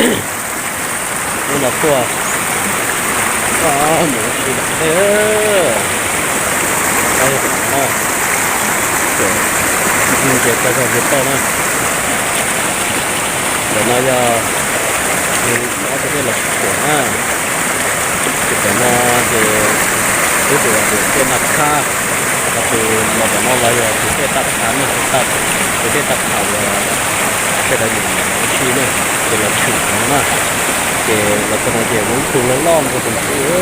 Hnub no tuaj, mus ua si tom teb, ces tau zog ntsia toj na. Ntawm no yog ob peb teb los tsis pom na. Ces tam no ces twb tus uas tus tej naj khab, tus los tom no los yog tus tej taj khav na, tus tej taj khav uas sawv daws mus ua si na, ces los tshwm no na. Ces los txog no ces ua ib tug loj loj nkaus tus ntawd.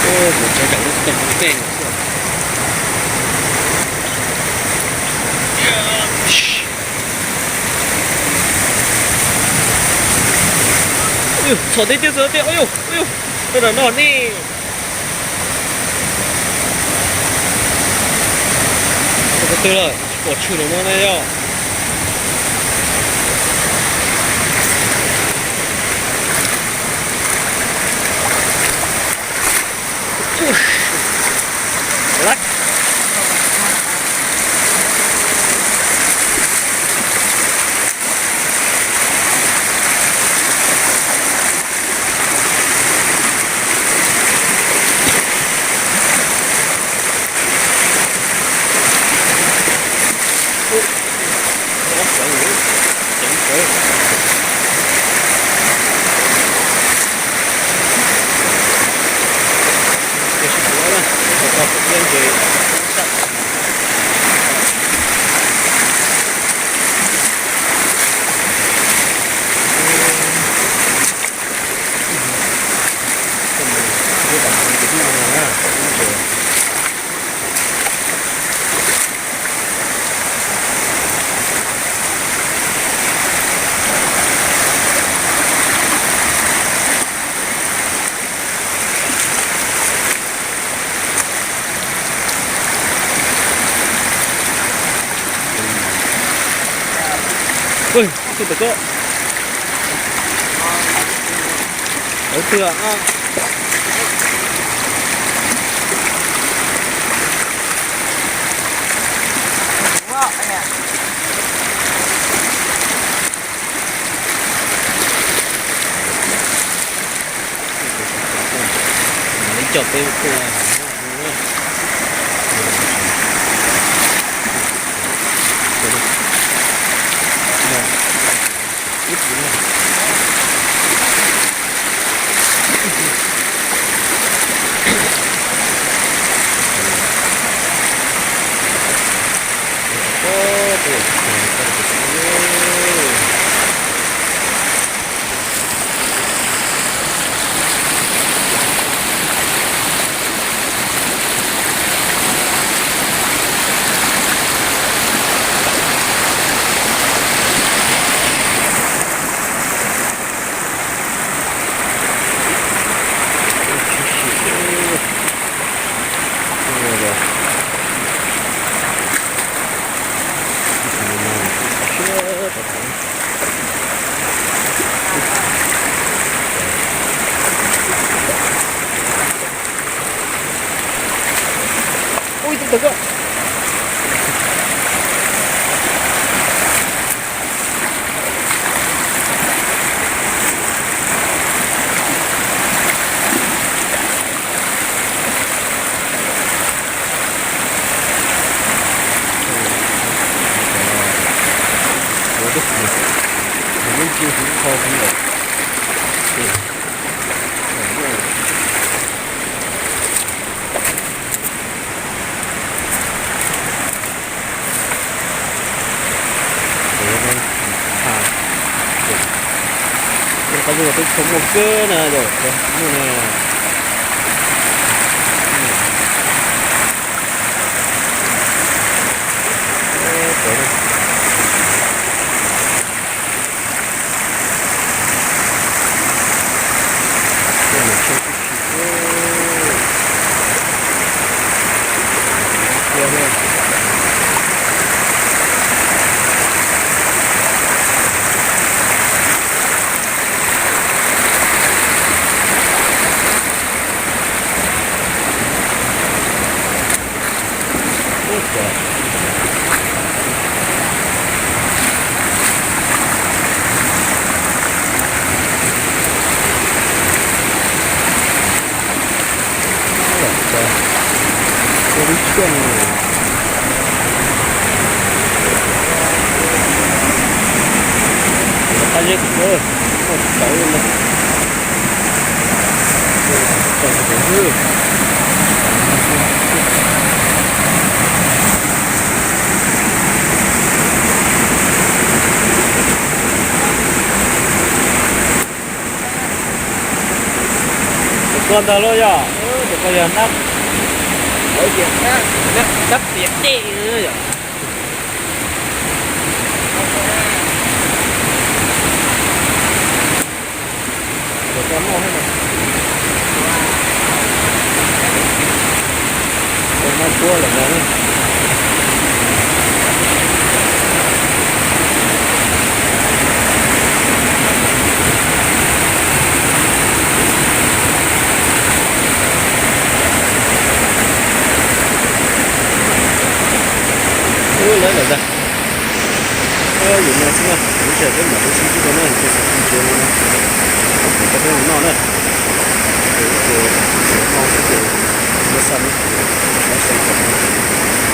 Kuv tseem cov lub teeb xwb. Txhom tib tiag xwb tiag, ua yus, ua yus, rau nram no ne. Ua ko twg lawm, tsis pom tshwm lawm no ne yog. Ui, tus tawm koj. Tawm twg a? Ib co peb tuaj. Ui, tus tawm koj. Qab zog twb tshua muaj kawg na, yog muaj na. Tus ko ntag lauj yog, tus ko yog nab, lawv tias nab, nab, nab tiam dej yom. Cov noj thiab no. Cov noj puab lawm ntag. Ub, lawv lawm ntag. Yus no xwb na, lub sij hawm peb mam li sib ntsib dua na, ces kuv tsis tsev no na. Ces peb mus noj na. Ces ib ces noj xwb ces tsis muaj xaj na. Lawv sau kom no.